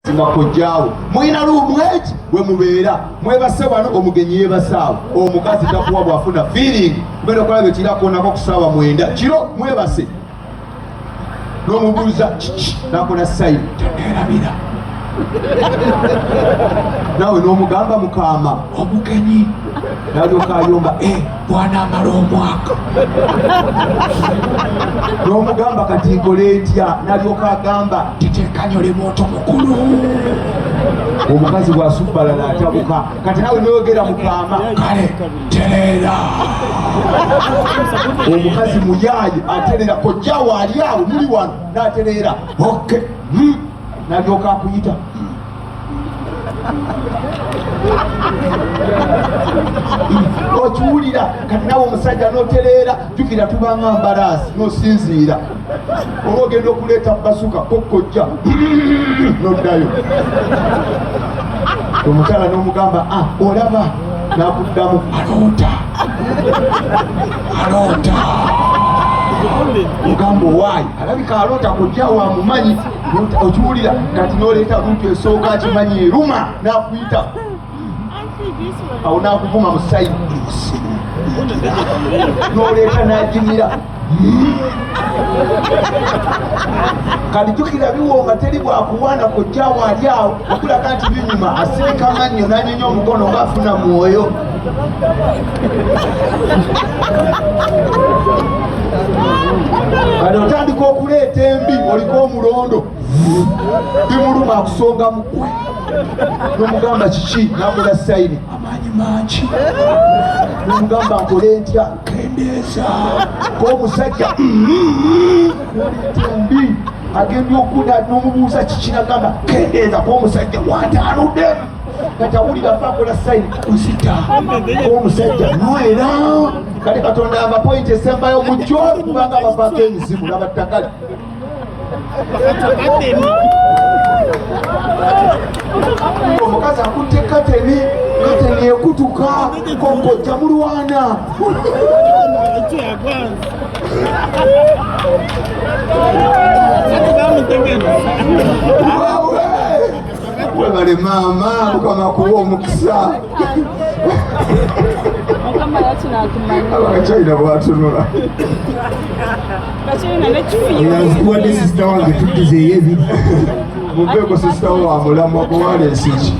Nga kojjaawo mulina luumu eki we mubeera mwebase wano, omugenyi yeebasaawo. Omukazi takuwa bwafuna feeling ogenda okulaba ekiro akoonako ku ssaawa 9 kiro mwebase, n'omubuuza kiki, nakola sayini teneerabira, naawe n'omugamba mukaama omugenyi nalyoka ayomba, bwanaamala omwaka n'omugamba kati nkole ntya, nalyoka agamba tetekanya oli muntu mukulu. Omukazi bw'asubbalala atabuka, kati nawe noyogera mukaama kale tereera. Omukazi muyaaye aterera, kojjawo ali awo muli wano n'atereera, okay, nalyoka akuyita okiwulira. Kati nawe omusajja notereera, jjukira tubanga mbalaasi nosinziira oba ogenda okuleeta basuka kokojja noddayo omukyala n'omugamba, ah, olaba nakuddamu aloota aloota, ogamba owaayi alabika aloota kojja wamumanyi, okiwulira. Kati noleeta luutu esooka akimanyi eruma nakuyita awo nakuvuma musayi noleeta nagimira. Kati jjukira biwonga teri bwakuwaana, kojjaawo ali awo okulaga nti binyuma, asirika mannyo nanyenya omukono ngaafuna mwoyo. Kati otandika okuleeta embi, oliko omulondo bimuluma akusonga mukwe nomugamba kiki, nakola sayini amaanyi mangi, nomugamba nkole ntya, kendeeza k'omusajja oleeta embi agenda okuda nomubuuza kiki, nagamba kendeeza k'omusajja wantaanudde. Kati awulira afa akola sayini kuzita k'omusajja nwera. Kati Katonda amba pointi esembayo mujjo kubanga abavaako emizimu nabattagali. Omukazi akutte kateni, kateni ekutuka, kokojja mulwana. Webale maama, Mukama akuwa omukisa. Abakachina bwatunula. Yazikuwadde sisita wange, tuddizeeyo ebiri. Muveeko, sisita wa mulamwa kuwala ensiki.